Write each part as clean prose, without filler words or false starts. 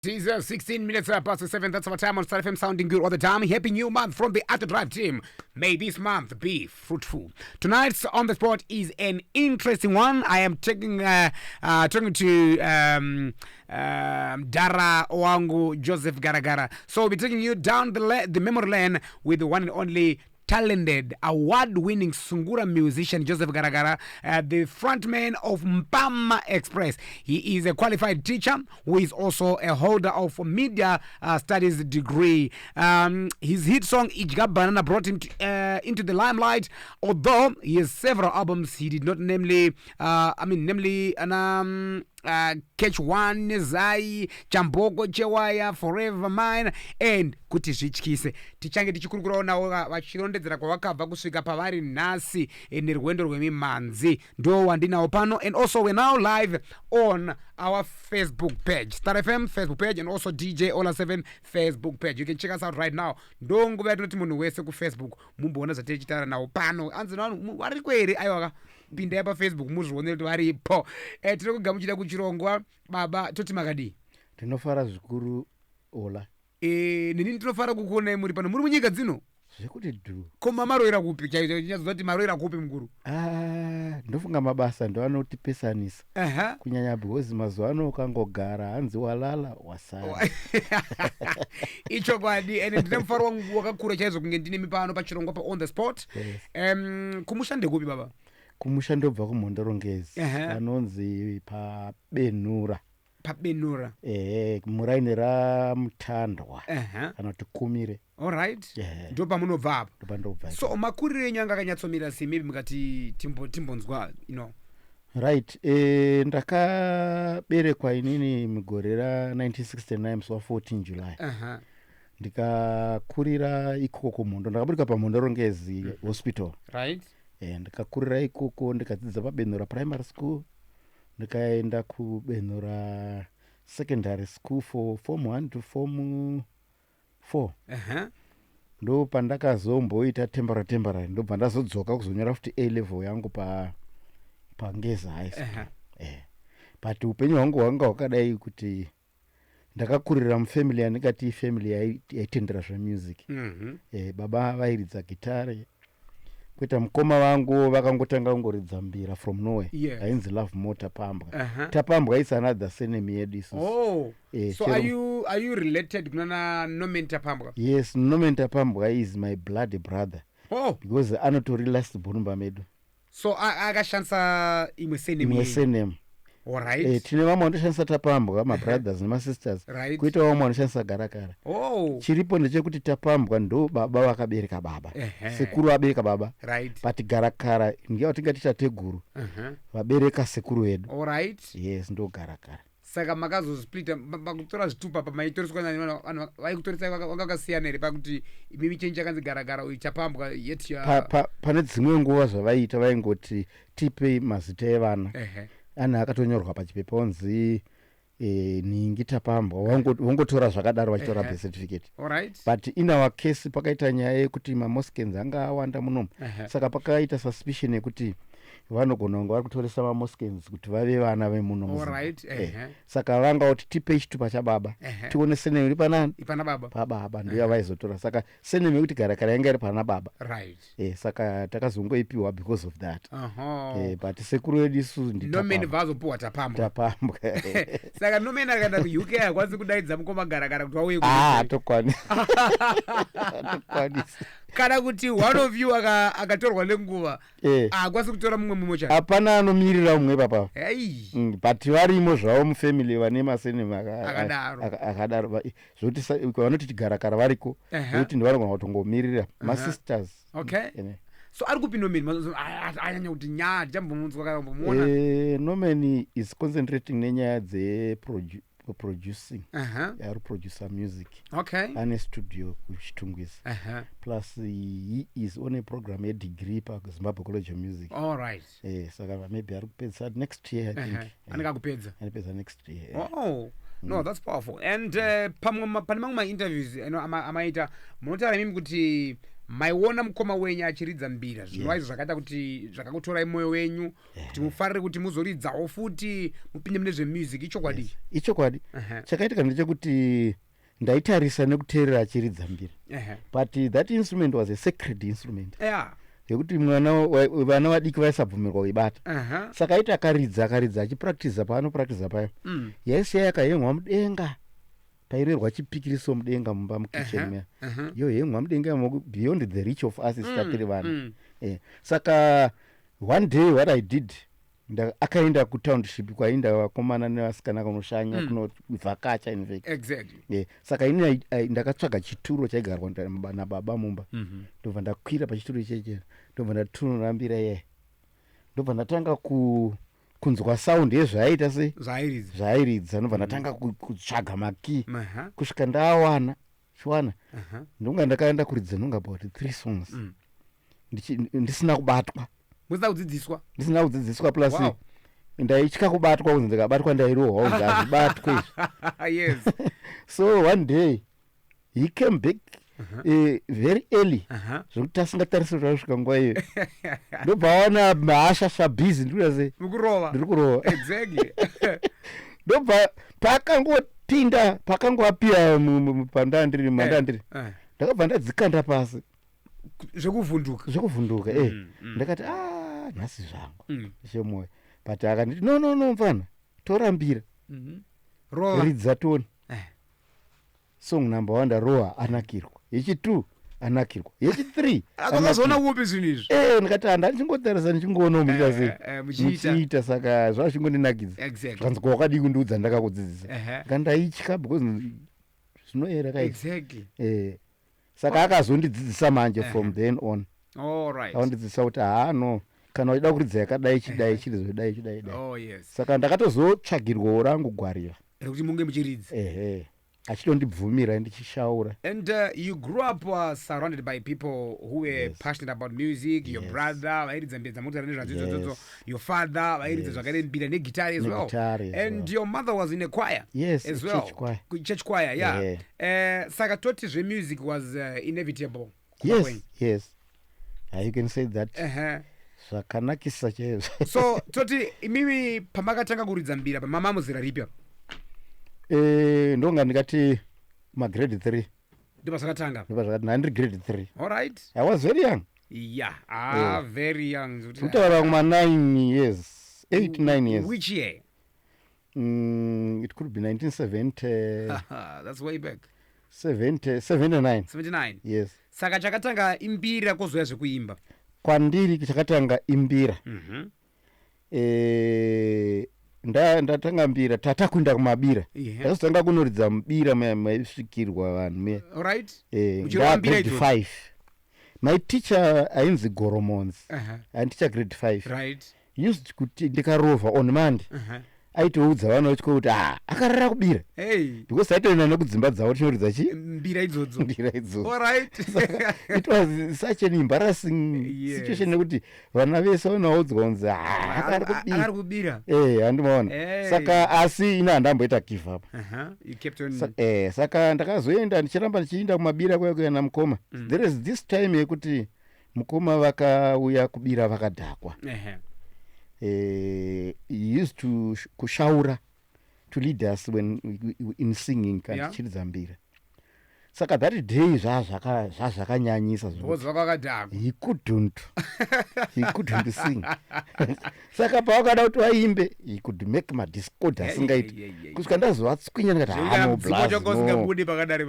It is 16 minutes past 7. That's our time on Star FM, sounding good all the time. Happy new month from the Auto Drive team. May this month be fruitful. Tonight's On the Spot is an interesting one. I am taking talking to Dara Owangu Joseph Garagara. So we'll be taking you down the memory lane with the one and only talented, award-winning Sungura musician Joseph Garagara, the frontman of Mpama Express. He is a qualified teacher who is also a holder of media studies degree. His hit song Idya Banana brought him into the limelight, although he has several albums he did not namely, I mean, namely, Catch One, Zai, Chamboko Chewaya, Forever Mine, and Kuti Zvityise. Tichange tichikurukurawo navo vachirondedzera kwavakabva kusvika pavari nhasi nerwendo rwemimhanzi. Ndo wandinawo pano. And also we're now live on our Facebook page, Star FM Facebook page, and also DJ Ola 7 Facebook page. You can check us out right now. Ndo nguva yatinoti munhu wese kuFacebook mumboona zvatichitaura nawo pano. Anzi vanhu variko here? Aiwaka, pindai paFacebook muzvionere kuti varipo. Tiri kugamuchira kuchirongwa, baba. Toti makadii? Ndinofara zvikuru, Ola. Neni ndinofara kukuonai muri pano. Muri munyika dzino? Zvekuti dhu. Koma maroera kupi chainyazoza kuti maroera kupi, mukuru? Ah, ndofunga mabasa ndo anotipesanisa, kunyanya because mazuva ano ukangogara, hanzi walala wasara. Ichokwadi, ende ndine mufaro wangu wakakura chaizvo kunge ndinemi pano pachirongwa pa On the Spot. Yes. Kumusha ndekupi, baba? Kumusha ndobva kuMhondoro-Ngezi, panonzi paBenura. PaBenura. Ehe, muraini raMutandwa, kana kuti Kumire. Alright. Ehe. Ndo pamunobva apo? Ndopandobva. So makuriro enyu anga akanyatsomira sei? Maybe mukati timbonzwa. Right, ndakaberekwa inini mugore ra1969, musi wa14 July. Ndikakurira ikoko kuMhondo. Ndakaburika paMhondoro-Ngezi Hospital. Ndikakurira ikoko, ndikadzidza paBenura Primary School, ndikaenda kuBenura Secondary School for form 1 to form 4. Ndo pandakazomboita temporary, ndobva ndazodzoka kuzonyora futi A level yangu paNgezi High School. But upenyu hwangu hwanga hwakadai kuti ndakakurira mufamily yandingati ifamily yaitendera zvemusic. Baba vairidza gitare, kuita mukoma vangu vakangotanga kungoridza mbira from nowhere. Ainzi Love More Tapambwa. Tapambwa is another surname yedu isusu. Oh. So are you related kunana Norman Tapambwa? Yes, Norman Tapambwa is my blood brother, because anotori last born medu. So akashandisa imwe surname? Imwe yenyu. Surname. Tine vamwe vanoshandisa Tapambwa, mabrothers nemasisters, kuita vamwe vanoshandisa Garakara. Chiripo ndechekuti Tapambwa ndo baba vakabereka baba, sekuru vabereka baba, but Garakara ndiye tingati tateguru vabereka sekuru vedu. Yes, ndo Garakara. Saka makazosplita pakutora zvitupa, pamaitoreswa nani? Vanhu vaikutoresai vanga vakasiyana here, pakuti imimi chenyu chakanzi Garagara, uyu Chapambwa, yet you Pane dzimwe nguva zvavaiita, vaingoti tipei mazita evana. Ane akatonyorwa pachipepa onzi nhingi Tapambwa, vongotora zvakadaro, vachitora birth certificate. But in our case pakaita nyaya yekuti maMoskens anga awanda munomu. Saka pakaita suspicion yekuti vanogona kunge vari kutoresa maMoskens kuti vave vana vemuno muZimbabwe. Saka vanga kuti tipei chitupa chababa, tione surname iri panani. Ipana baba. Pababa ndiyo yavaizotora. Saka surname yekuti Garakara yanga iri pana baba. Saka takazongoipiwa because of that. But sekuru vedu isusu Norman ndiTapambwa. Vazopuwa Tapambwa. Tapambwa. Saka Norman akaenda kuUK hakwanisi kudaidza mukoma Garakara kuti vauye Ah, kuUK? hatokwanisi. Kana kuti one of you akatorwa nenguva, haakwanisi kutora mumwe mumwe? Hapana anomirira mumwe papa. Hei. But varimo zvavo mufamily vane masurname Akadaro. Akadaro. Zvokuti vanoti Chigarakara variko, zvokuti ndivanogona kutongomirira masisters. So ari kupi Norman? Anyanya kuti nya tichambomunzwa kana kumbomuona. Norman is concentrating nenyaya dzeproducing. Ari producer music. Ane studio kuChitungwiza. Plus he is on a program yedegree paZimbabwe College of Music. Saka maybe ari kupedzisa next year, I think. Anenge akupedza. Anopedza next year. Oh no, that's powerful. And pane mamwe mainterviews amaita, munotaura imimi kuti Maiona mukoma wenyu achiridza mbira, zvinova izvo zvakaita kuti zvakakutorai mwoyo wenyu kuti mufarire kuti muzoridzawo futi, mupinde mune zvemusic. Ichokwadi? Ichokwadi. Chakaitika ndechekuti ndaitarisa nekuteerera achiridza mbira, but that instrument was a sacred instrument yekuti mwana vana vadiki vaisabvumirwa kuibata. Saka aiti akaridza, akaridza, achipractiza, paanopractiza payo, yaisiya yakahengwa mudenga, pairerwa chipikiriso mudenga mumba, mukitchen muya. Yohengwa mudenga imomo, beyond the reach of us tatiri vana. Saka one day what I did, akaenda kutownship kwainda vakomana nevasikana kunoshanya, kunovhakacha in fact. Saka ini ndakatsvaga chituro chaigarwa nababa mumba. Ndobva ndakwira pachituro icheche, ndobva ndatunura mbira iyayi, ndobva ndatanga kunzwa sound yezvaaita sei, zvaairidza. Zvaairidza. Ndobva ndatanga kutsvaga makey kusvika ndaawana, chiwana. Ndonga ndakaenda kuridza ndonga about three songs ndisina kubatwa. Musina kudzidziswa? Ndisina kudzidziswa, plus ndaitya kubatwa, kunzi ndikabatwa ndairohwa, kunzi hazvibatwe izvi. So one day he came back very early, zvokuti tasingatarisiri kuti anosvika nguva iyoyo. Ndobva aona mahashasha busy, ndikuita sei? Mukurova. Ndiri kurova. Ndobva paakangopinda, pakangoapiya pandandiri, mandandiri, ndakabva ndadzikanda pasi. Zvekuvhunduka. Zvekuvhunduka, eh. Ndakati, "A, nhasi zvangu," chemwoyo. But akanditi, "No, no, no, mfana, torambira." Rova. "Ridza toni." Song number one ndarohwa, anakirwa. Yechi2 anakirwa. Yechi3. Akazoona kupi zvinhu izvi? Ndikati handa ndichingotarisa, ndichingoona muchiita sei. Muchiita. Muchiita, saka zvazvingondinakidza. Zvikanzi, "Kwakadii kundiudza ndakakudzidzisa?" Ndaitya because zvinoera kaizvi. Saka akazondidzidzisa manje from then on. All right. Akandidzidzisa kuti, "Haa, no, kana uchida kuridza yakadai, chidai, chirizodai, chidai, dai." Oh yes. Saka ndakatozotsvagirwawo rangu gwarira. Rekuti munge muchiridza. Ehe, achitondibvumira ndichishaura. And you grew up surrounded by people who were passionate about music. Your brother vairidza mbira dzamutaura nezvadzo idzodzo. Your father vairidza zvakare mbira negitari as well. Negitari as And well. your mother was in a choir Yes, as a well. church choir. Church choir, yeah. Saka toti zvemusic was inevitable kuba kwenyu. Yes, you can say that. Zvakanakisa chaizvo. So toti imimi pamakatanga kuridza mbira, pamama muzera ripi apa? Ndonga ndingati magrade 3. Ndopazvakatanga. Ndopazvakati, ndandiri grade 3. All right. I was very young. Yeah, ah, very young. Kutaura kuma 9 years, 8, 9 years. Which year? It could be 1970. That's way back. 70, 79. 79. Yes. Saka chakatanga imbira, kwozoya zvekuimba? Kwandiri chakatanga imbira. Ndatanga mbira, tatakuenda kumabira. Ndakazotanga kunoridza mubira muya maisvikirwa vanhu muya. Alright. Muchirova mbira Nda grade idzodzo? 5. My teacher ainzi Goromons, aiticha grade 5, used kuti ndikarovha on Monday, aitoudza vana vechikoro kuti, "Ah, akarara kubira," because taitoenda nekudzimba dzavo tinoridza chi Mbira idzodzo. Mbira idzodzo. It was such an embarrassing situation nekuti vana vese vanaudzwa kunzi, "Ah, akari kubira." Akari kubira. Handimaona. Saka asi ina handamboita give up. You kept on. Saka ndakazoenda ndichiramba ndichiinda kumabira kuya kuya namukoma. There is this time yekuti mukoma vakauya kubira vakadhakwa. He used to kushaura, to lead us when in singing kana tichiridza mbira. Saka that day zvazvakanyanyisa Because vakakadhakwa. He couldn't sing. Saka pavakada kuti vaimbe, he could make madiscord asingaiti, kusvika ndazovatswinya, ndikati, "Ah, no, blaz, no." Usingabudi pakadari.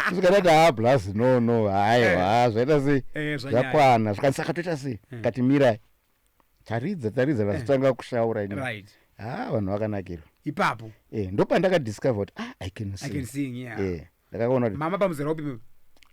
Kusvika ndati, "Ha, blaz, no, no, haiwa, zvaita sei?" Zvanyanya. Zvakwana. Zvikati, "Saka toita sei?" Kati, "Mirai." Taridza, taridza, vazotanga kushaura ini. Ha, vanhu vakanakirwa. Ipapo. Ndopandakadiscover kuti, ah, I can I sing. can sing, yeah. Ndakaona kuti Mama pamuzera upi?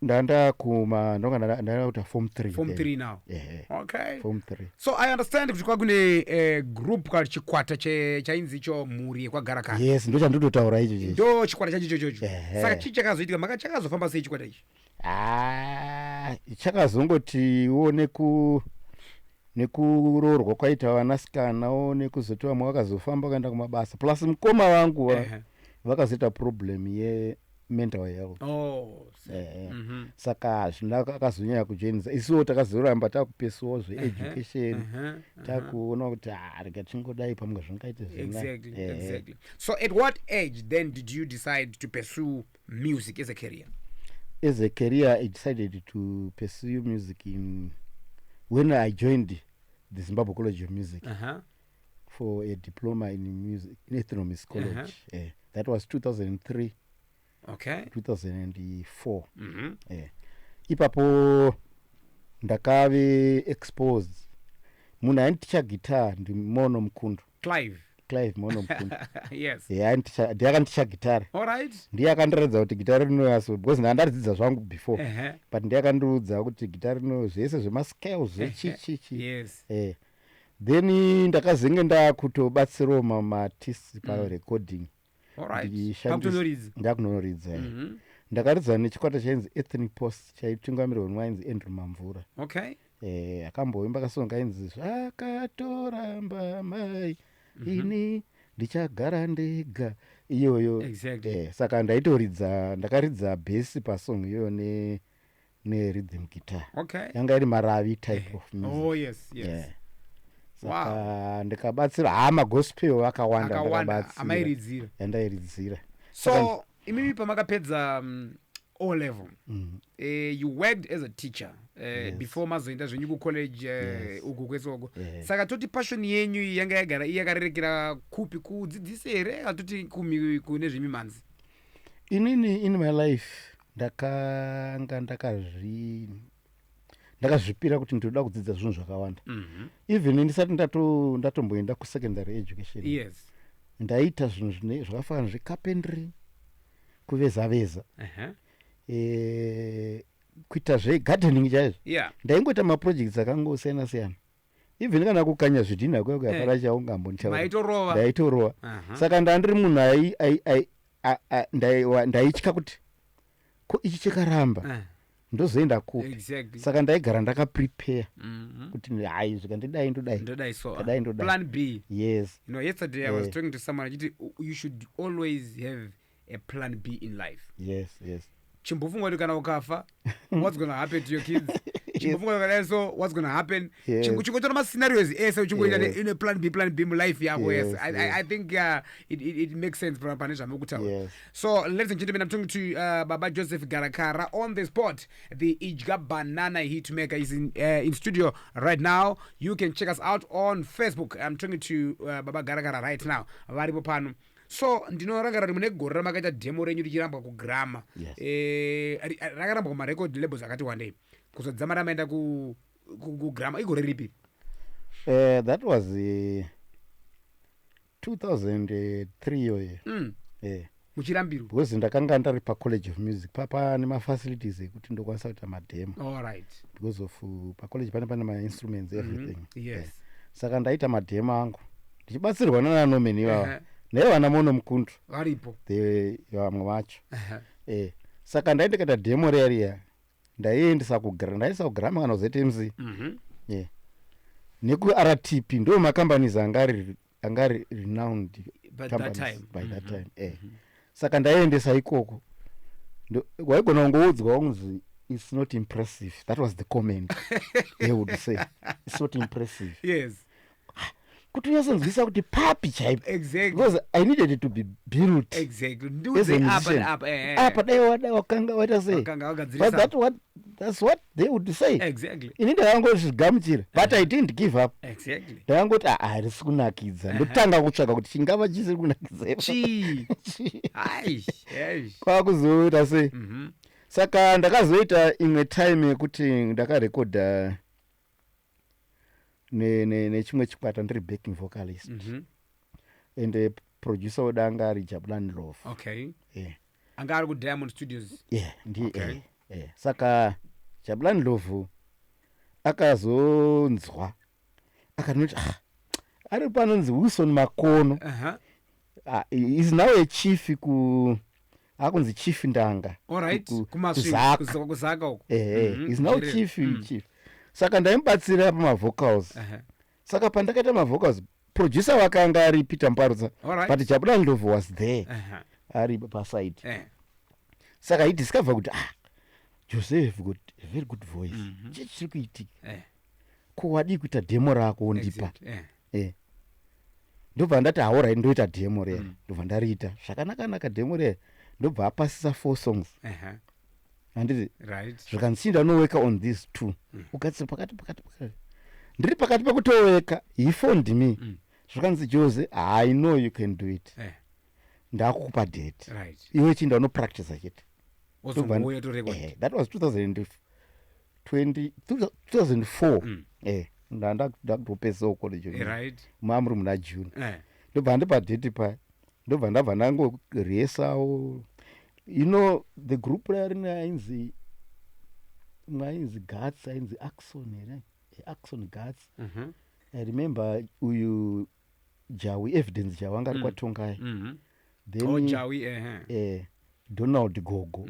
Ndandakuma ndonga ndakuita form 3. Form 3 now. Ehe. Okay. Form 3. So I understand kuti kwakune group kana chikwata chainzi icho mhuri yekwaGarakara. Yes, ndo chandinototaura icho chechi. Ndo chikwata chacho ichocho? Ehe. Saka chii chakazoitika? Maka chakazofamba sei chikwata ichi? Ah, chakazongotiwo nekuroorwa kwaita vanasikanawo, nekuzoti vamwe vakazofamba vakaenda kumabasa, plus mukoma vangu vakazoita problem. Mental health. Oh, Eh, Saka hazvina akazonyanya kujoinisa. Isuwo takazoramba takupesuwo zveeducation, takuona kuti, "Ah, rega tingodai, pamwe zvingaite zvina." Exactly. So at what age then did you decide to pursue music as a career? As a career, I decided to pursue music in when I joined the Zimbabwe College of Music for a diploma in music, in ethnomusicology. That was 2003, 2004. Ipapo ndakave exposed. Munhu ainditicha guitar ndiMono Mukundu. Clive. Clive Mono Mukundu. Yes. Ndiye akandicha gitari. All right. Ndiye akandiratidza kuti gitari rinoyaso, because ndandaridzidza zvangu before, but ndiye akandiudza kuti gitari rino zvese zvemascales, zvechichichi. Then ndakazenge ndakutobatsirawo mamaartists parecording. All right. Ndichishandisa- Pakutonoridza. Ndakunoridza. Ndakaridza nechikwata chainzi Ethnic Post, chaitungamirirwa newainzi Andrew Mamvura. Akamboimba kasong kainzi "Zvakatoramba mai, ini ndichagara ndega" iyoyo. Saka ndaitoridza, ndakaridza bass pasong iyoyo nerhythm guitar. Yanga iri maravi type of music. Oh yes. Yeah. Saka ndikabatsira hama gospel vakawanda. Akawanda Ndakabatsira. Amairidzira. Yandairidzira. So imimi pamakapedza O level, you worked as a teacher before mazoenda zvenyu kucollege, uku kwese uko. Saka toti passion yenyu iyi yanga yagara yakarerekera kupi? Kudzidzisa here, atoti kune zvemimhanzi? Inini in my life ndakanga ndakazvipira kuti ndinoda kudzidza zvinhu zvakawanda. Even ndisati ndatomboenda kusecondary education, ndaita zvinhu zvakafanana zvecarpentry, kuveza veza, kuita zvegardening chaizvo. Ndaingoita maprojects akangosiyana siyana, even kana kukanya zvidhina kuya kuyapara chaungambonitaura. Maitorova. Ndaitorova. Saka ndandiri munhu ndaitya kuti ko ichi chikaramba, ndozoenda kupi? Saka ndaigara ndakaprepare kuti hai, zvikandidai ndodai. Ndodai so. Ndodai, ndodai. Plan B. Yes. Yesterday I was talking to someone achiti you should always have a plan B in life. Chimbofunga kuti kana ukafa, what's gonna happen to your kids? Chimbofunga kuti kadai, so what's gonna happen? Chingotora mascenarios ese, uchingoita ine plan B, plan B mulife yako. Yes. I think it makes sense pane zvamukutaura. So ladies and gentlemen, I'm talking to Baba Joseph Garakara on the spot. The Idya Banana hitmaker is in studio right now. You can check us out on Facebook. I'm talking to Baba Garakara right now. Varipo pano. So ndinorangarira kuti mune gore ramakaita demo renyu richirambwa kuGramma. Yes. Rakarambwa kumarecord labels akati wandei, kuzodzama ramaenda kuGramma. Igore ripi? That was 2003 iyoyo. Muchirambirwa. Because ndakanga ndari pacollege of music, papa nemafacilities ekuti ndokwanisa kuita mademo. All right. Because of pacollege pane mainstruments, everything. Saka ndaita mademo angu ndichibatsirwa nanaNorman ivava, nevana Mono Mukundu. Varipo. Vamwe vacho. Saka ndaindikaita demo riya riya, ndaiendesa ndaendesa kuGramma kana kuZMC. Yeah. NekuRTP, ndo macompanies anga ari renowned By that companies time. by that time. Saka ndaiendesa ikoko. Waigona kungoudzwa kunzi, "It's not impressive." That was the comment they would say, "It's not impressive." Kuti unyatsonzwisa kuti papi chaipo. Because I needed it to be built Exactly. as a Ndiudze apa musician. neapa. Apa dai wadai wakanga waita sei. Wakanga But wagadzirisa. that's what they would say. Ini ndakangozvigamuchira, but I didn't give up. Ndakangoti, "Ah, harisi kunakidza." Ndotanga kutsvaga kuti chingava chisiri kunakidza ipapo. Chii? Ai, ai. Kwakuzoita sei. Saka ndakazoita imwe time yekuti ndakarekodha nechimwe chikwata, ndiri backing vocalist, and producer wedu anga ari Jabulani Love. Anga ari kuDiamond Studios. Yeah, ndi. Saka Jabulani Love akazonzwa, akanoti, "Ah, ari panonzi Wilson Makono." Ah, is now a chief ku akunzi Chief Ndanga. All right. Kumasvingo. kuZaka. KuZaka uko. Is now Chireva. chief. Chief. Saka ndaimubatsira pamavocals. Saka pandakaita mavocals, producer wake anga ari Peter Mparutsa, All right. but Jabulani Ndlovu was there, ari paside. Saka he discover kuti, ah, Joseph got a very good voice. Chii chiri kuitika? Ko wadii kuita demo rako wondipa? Ndobva ndati, alright, ndoita demo rere. Ndobva ndariita zvakanaka-naka demo rere, ndobva apasisa four songs, handiti? Right. Zvikanzi, ndanoworka on these two. Ugadzire pakati pakati pakati. Ndiri pakati pekutoweka, he phoned me. Zvikanzi, "Jose, I know you can do it. Ndakukupa date. Iwe chinda unopractice chete." Wozongouya torecord. That was 2020, 2004. Ndakutopedzawo college. Mamuri muna June. Ndobva ndipa date paya, ndobva ndabva ndangorehearsawo. The group raya rine ainzi, mwe ainzi Gats, ainzi Axon here? Axon Gats. I remember uyu Jawi, Evidence Jawi, anga ari kwaTongai. Then Oh, Jawi, ehe. Donald Gogo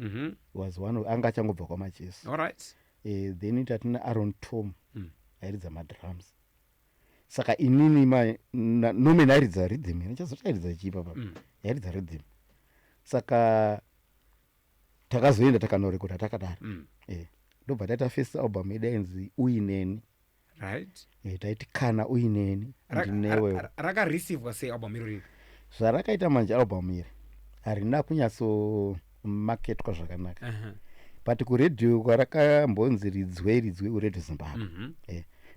was one of, anga achangobva kwaMacheso. All right. Then tatina Aaron Tom, airidza madrums. Saka inini Norman airidza rhythm, ndichazoti airidza chipa pa. Airidza rhythm. Saka takazoenda takanorekodha takadaro. Ndobva taita first album yedu yainzi Uineni. Taiti kana uineni, ndinewe. Rakareceivewa sei album iro riri? Zvarakaita manje album iri harina kunyatsomaketwa zvakanaka, but kuredhiyo kwarakambonzi ridzwe ridzwe kuRadio Zimbabwe.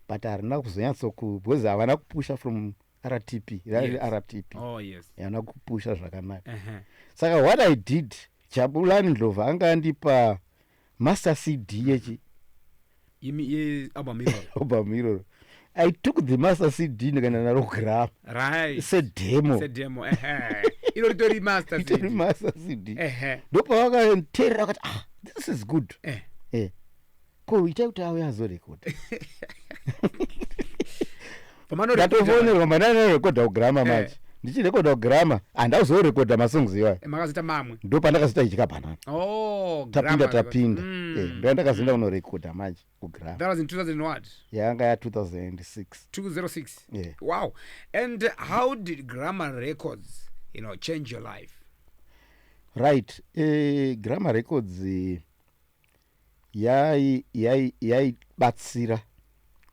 But harina kuzonyatsoku, because havana kupusha from RTP rari. RTP. Oh, yes. Havana kupusha zvakanaka. Saka what I did, Jabulani Ndlovu anga andipa master CD yechi Yemi ye album iro. Album iroro. I took the master CD ndikaenda naro kuGramma sedemo. Sedemo, ehe. Iro ritori master Itori CD. Master CD. Ndopavakateerera vakati, "Ah, this is good. Ko itai kuti auye azorekodha." Pamanorekodha. Ndatofonerwa, mandanorekodha kuGramma. Manje ndichirekodha kuGramma, handauzorekodha masongs iwayo. Makazoita mamwe. Ndo pandakazoita Idya Bhanana. Oh, Tapinda. Grammar. Tapinda. Ndo ndakazoenda kunorekodha manje kuGramma. That was in 2000 what? Yanga ya2006. 206. Yeah. Wow. And how did Gramma Records change your life? Right, Gramma Records yaibatsira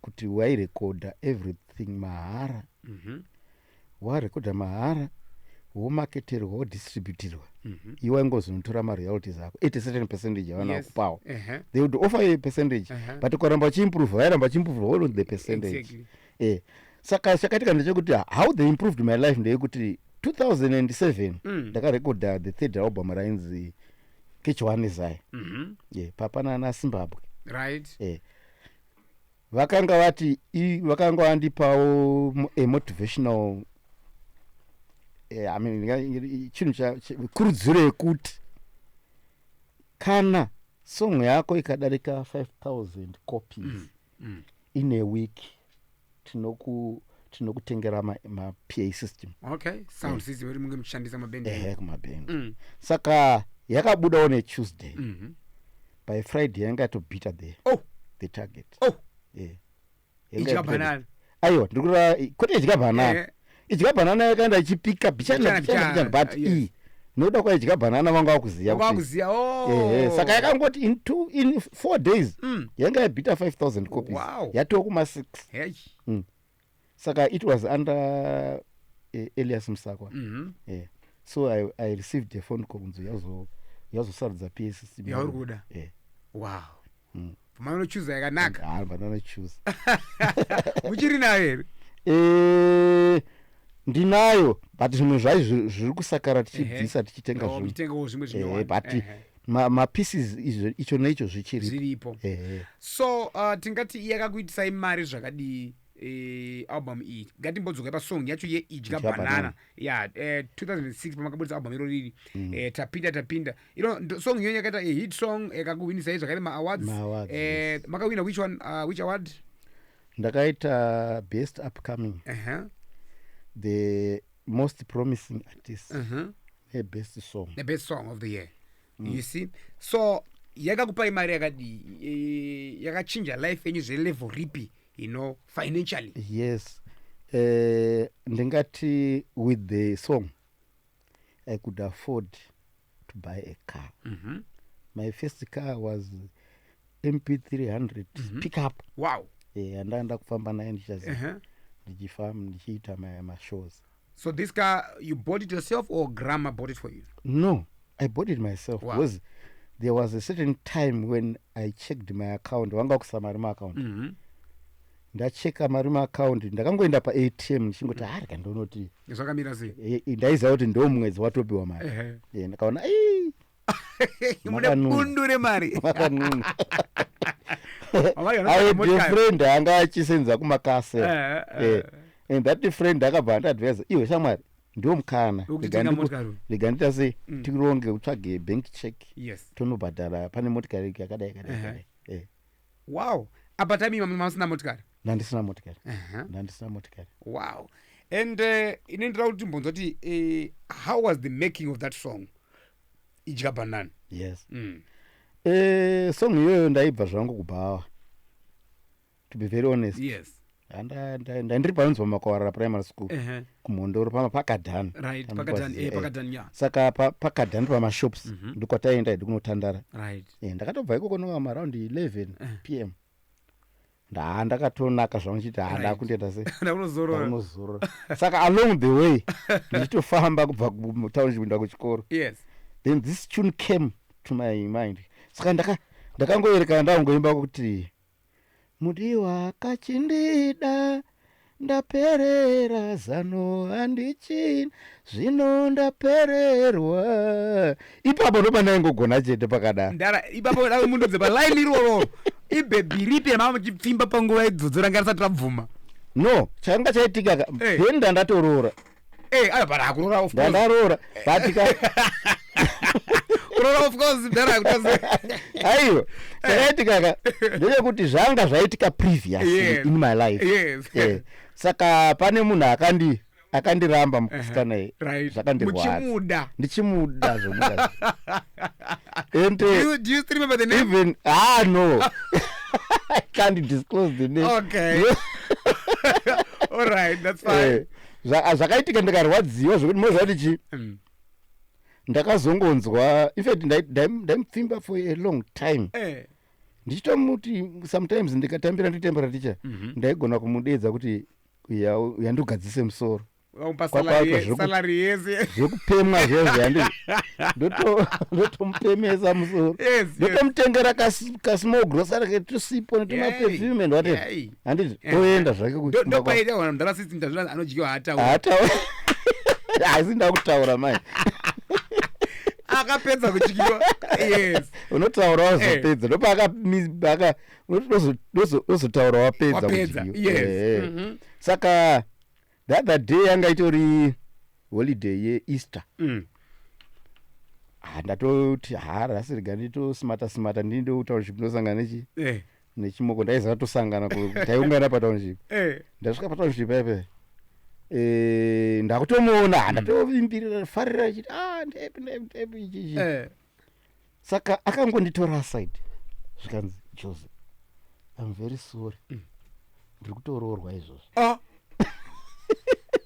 kuti wairekodha everything mahara. Warekodha mahara, womaketerwa, wodistributirwa. Iwe waingozonotora maroyalties ako at a certain percentage yavana kupawo. They would offer you a percentage, but ukaramba uchiimprove, vairamba vachiimprove all on the percentage. Saka chakaitika ndechekuti how they improved my life ndeyekuti 2007 ndakarekodha the third album rainzi Kechiwanezai. Yeah, papana naZimbabwe. Vakanga vati vakanga vandipawo a motivational, I mean, chinhu kurudziro yekuti kana song yako ikadarika 5000 copies in a week, tinokutengera maPA system. Okay, sound system iri munge muchishandisa mabhendi. Ehe, kumabhendi. Saka yakabudawo neTuesday. By Friday yanga yatobhita the the target. Yeah. Yanga Idya Bhanana. Aiwa, ndikureva kwete Idya Bhanana. Idya Bhanana yakaenda ichipika bichana Bichana, bichana bichana, bichana, but iyi nokuda kwaIdya Bhanana vanga vakuziya Vanga vakuziya, oh. Ehe, saka yakangoti in 4 days yanga yabhita 5000 copies. Yatova kuma 6. Hey. Saka it was under Elias Musakwa. Yeah. So I received a phone call kunzi yazosarudza PA system Yauri kuda. Yeah. Wow. Pamanochuza yakanaka. Ah, bandanochuza. Muchiri nayo here? Ndinayo, but zvimwe zvayo zviri kusakara, tichibvisa tichitenga Oh, zvimwe. muchitengawo zvimwe zvinyowani. But mapieces izvo, icho neicho zvichiripo. Zviripo. Ehe. So tingati yakakuitisai mari zvakadii, album iyi? Ngatimbodzoka pasong yacho yeIdya Idya Bhanana. Banana. Ya, 2006 pamakabudisa album iro riri Tapinda Tapinda ino song iyoyo yakaita a hit song, yakakuwinisai zvakaita maawards. Ma-awards. Makawina which one, which award? Ndakaita best upcoming, the most promising artist, nebest song. The best song of the year. You see, so yakakupai mari yakadii? Yakachinja life yenyu zvelevel ripi, financially? Yes, ndingati with the song I could afford to to buy a car. My first car was MP300 pickup. Yandanga kufamba nayo ndichazi ndichifamba, ndichiita mashows. So this car, you bought it yourself or grandma bought it for you? No, I bought it myself because there was a certain time when I checked my account, wanga kusa mari maaccount. Ndacheka mari maaccount, ndakangoenda paATM ndichingoti, "Harika, ndonoti Zvakamira sei?" Ndaiziva kuti ndo mwedzi watopiwa mari. Ndakaona, "Ii, Mune makanuna." Bundu remari. Makanuna. Amai, I had a motikari. friend anga achisenza kumakase. And that friend akabva andiadvisa, "Iwe shamwari, ndo mukana. Wekuti tenga motikari uyu. Rega ndita sei, tironge utsvage bank check, tonobhadhara pane motikari yakadai, yakadai, yakadai." Wow, apa time imwe masina motikari? Ndandisina motikari. Ndandisina motikari. Wow. And ine ndira kuti timbonzwa kuti how was the making of that song, "Idya Banana"? Yes. Song iyoyo ndaibva zvangu kubhawa, to be very honest. Ndandiri panonzi paMakwarara Primary School, kuMhondoro, pama Pakadhani. Right, Pakadhani, Pakadhani, yeah. Saka Pakadhani pamashops ndokwataienda hedu kunotandara. Ndakatobva ikoko nova maaround 11 p.m. Ndaa ndakatonaka zvangu, chiti ha, ndakundoenda sei, Ndakunozorora. ndakunozorora. Saka along the way ndichitofamba kubva kutownship kuenda kuchikoro, then this tune came to my mind. Saka ndakangoerekana ndangoimba kuti, "Mudiwa kachindida, ndaperera zano handichina, zvino ndapererwa." Ipapo ndopandaingogona chete pakadaro. Ndara, ipapo dai mundodze palaini iroro, ibhebhi ripi ramava muchipfimba panguva idzodzo ranga risati rabvuma? No, changa chaitika ka, then ndandatoroora. Ayo, but hakurora, of course. Ndandaroora, but ka Kurora, of course, ndara kutase. Aiwa, chakaitika ka ndechekuti zvanga zvaitika previously in my life. Saka pane munhu akandiramba, musikana iyi. Zvakandirwadza. Muchimuda. Ndichimuda zvomuda, and Do you still remember the name? Even, ah, no, I can't disclose the name. Okay, all right, that's fine. Zvakaitika ndikarwadziwa zvokuti moziva kuti chi ndakazongonzwa, infact ndaimupfimba for a long time, ndichitomuti sometimes ndikatambira, nditembera ticha, ndaigona kumudedza kuti yandigadzise musoro. Vamupa Kwakwaitwa salary yese. Zvekupemwa zvezvo, yandi ndotomupemesa musoro, ndotomutengera kasmall grocery ketusipo netumaperfume and whatever. Handiti toenda zvake kumba. Ndopaita wana mudhara system tazvina anodyiwa hataura. Hataura, asi ndakutaura mai. Akapedza kutyiwa, yes. Unotaura wazopedza, ndopaaka unozotaura wapedza Wapedza, kudyiwa. yes. Saka the other day yanga itori holiday yeEaster. Ah, ndatoti ha, rasi rega nditosimata simata ndinde township, ndosangana nechi nechimoko. Ndaiziva tosangana, taiungana patownship. Ndasvika patownship aipe, ndakutomuona. Ha, ndatovimbirira farira chiti, "Ah, ndepi, ndepi, ndepi ichi ichi?" Saka akangonditora aside, zvikanzi, "Jose, I'm very sorry, ndiri kutoroorwa izvozvo." Ah.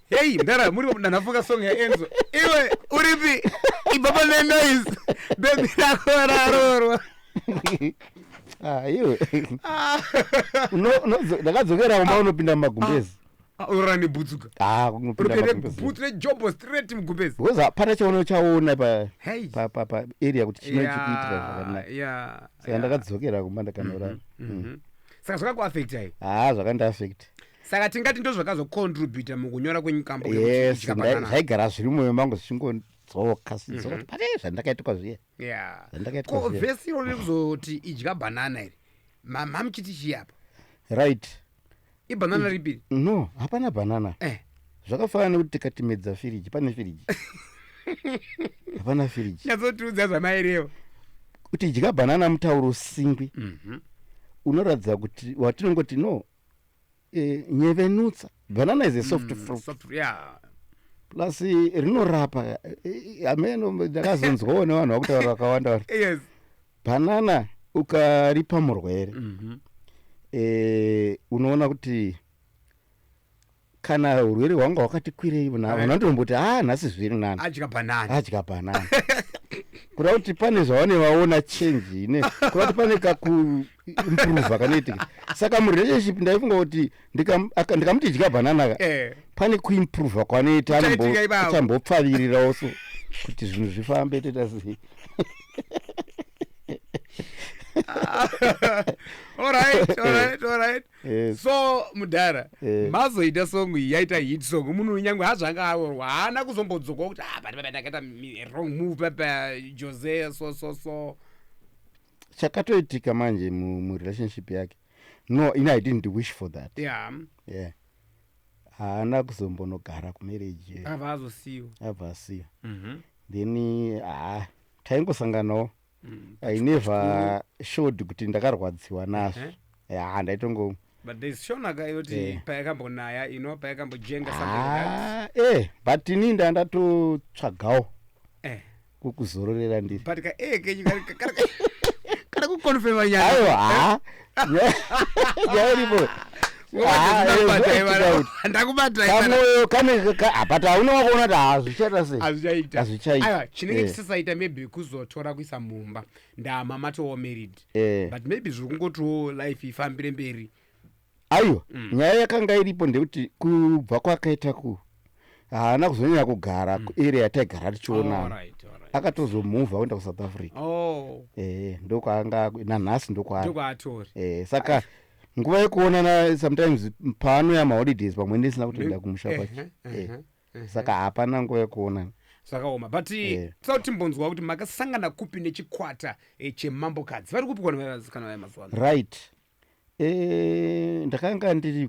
Hei mdara, muri ndanhafunga song yaEnzo, "Iwe uripi, ibva pane noise, bebi rako rarorwa." Ah, iwe. Ndakadzokera kumba, unopinda mumagumbezi. Ah, urora nebhutsuka? Ah, unopinda Uripinde mumagumbezi. bhutsu nejombo straight mugumbezi? Because hapana chaono chaona pa Hey. pa area kuti chino chikuitira zvakanaka. Saka ndakadzokera kumba, ndakanorara. Saka zvakakuafecta i? Ha, zvakandiafecta. Saka tingati ndo zvakazocontributa mukunyora kwenyu kambo? Yes, zvaigara zviri mumwoyo mangu zvichingodzoka zvidzoka kuti pane zvandakaitwa zviya, zvandakaitwa Ko zviya. Vhesi iro riri kuzoti "idya bhanana" iri, mamuchiti chii apa? Ibhanana ripiri? No, hapana bhanana. Zvakafanana nekuti tikatimedza firiji, pane firiji? Hapana firiji. Nyatsotiudza zvamaireva. Kuti "idya bhanana" mutauro singwi unoratidza kuti watinongoti no, nyevenutsa. Banana is a soft fruit. Soft, yeah. Plus rinorapa. Ameno, ndakazonzwawo nevanhu vakutaura vakawanda vari banana ukaripa murwere, unoona kuti kana urwere hwanga hwakati kwirei, vanhu vanotomboti, "A, nhasi zviri nani." Adya bhanana. Adya bhanana. Kuda kuti pane zvavane vaona change ine, kuda kuti pane kakuimprova kanoitika. Saka murelationship ndaifunga kuti ndikamuti dya bhanana ka, pane kuimprova kwanoita. Kuchaitika ipapo. Achambopfavirirawo so kuti zvinhu zvifambe, toita sei. Alright. Yes. So mudhara, mazoita song iyi, yaita hit song. Munhu nyangwe hazvo anga aorwa, haana kuzombodzoka kuti, "Ah, but ndakaita wrong move papa Jose," so so so? Chakatoitika manje murelationship yake, no, ini I didn't wish for that. Yeah, haana kuzombonogara kumarriage. Abva azosiyiwa. Abva asiya. Then ha, taingosanganawo. I never showed kuti ndakarwadziwa nazvo. Ya, ndaitongo But there's shonaka yoti payakambonaya ino, payakambojenga, something like that. Ah, but ini ndandatotsvagawo kukuzororera ndiri. But ka kenyu kari kuconfirma nyaya. Aiwa, ha, nyaya iripo. Ah, Ndakubata. Kamwoyo kane but hauna wakuona kuti hazvichaita sei. Hazvichaita. Hazvichaita. Aiwa, chinenge chisasaita maybe kuzotora kuisa mumba, ndama matowo married. But maybe zviri kungotiwo life ifambire mberi. Aiwa, nyaya yakanga iripo ndekuti kubva kwakaita ku haana kuzonyanya kugara kuarea yataigara tichionana. Akatozomuvha kuenda kuSouth Africa. Ndokwaanga nanhasi, ndokwaari. Ndokwaatori. Saka nguva yekuonana sometimes paanoya maholidays, pamwe ndisina kutoenda kumusha kwacho. Saka hapana nguva yekuonana. Zvakaoma, but toda kuti timbonzwa kuti makasangana kupi nechikwata cheMambokadzi. Vari kupi kona vasikana vaya mazuva ano? Right, ndakanga ndiri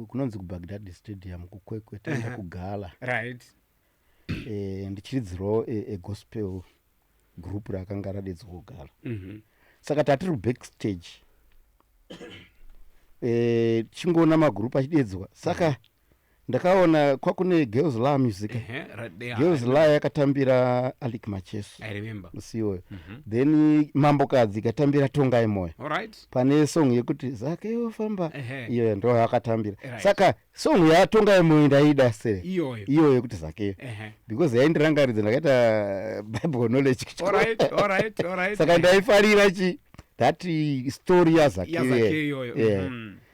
kunonzi kuBagdad Stadium kuKwekwe, taenda kugala. Ndichiridzirawo egospel group rakanga radedzwa kugala. Saka tatiri kubackstage, tichingoona magroup achidedzwa. Saka ndakaona kwakune Girls La Music. Right there. Girls La yakatambira Alick Macheso. I remember. Musi iwoyo then Mambokadzi ikatambira Tongai Moyo. Pane song yekuti "Zake yofamba". Iyoyo ndo yakatambira. Saka song yaTongai Moyo ndaida se Iyoyo. Iyoyo yekuti "Zakeyo", because yaindirangaridza ndakaita Bible knowledge kuchikoro. Saka ndaifarira chi that story yaZakeyo. YaZakeyo iyoyo. Yeah.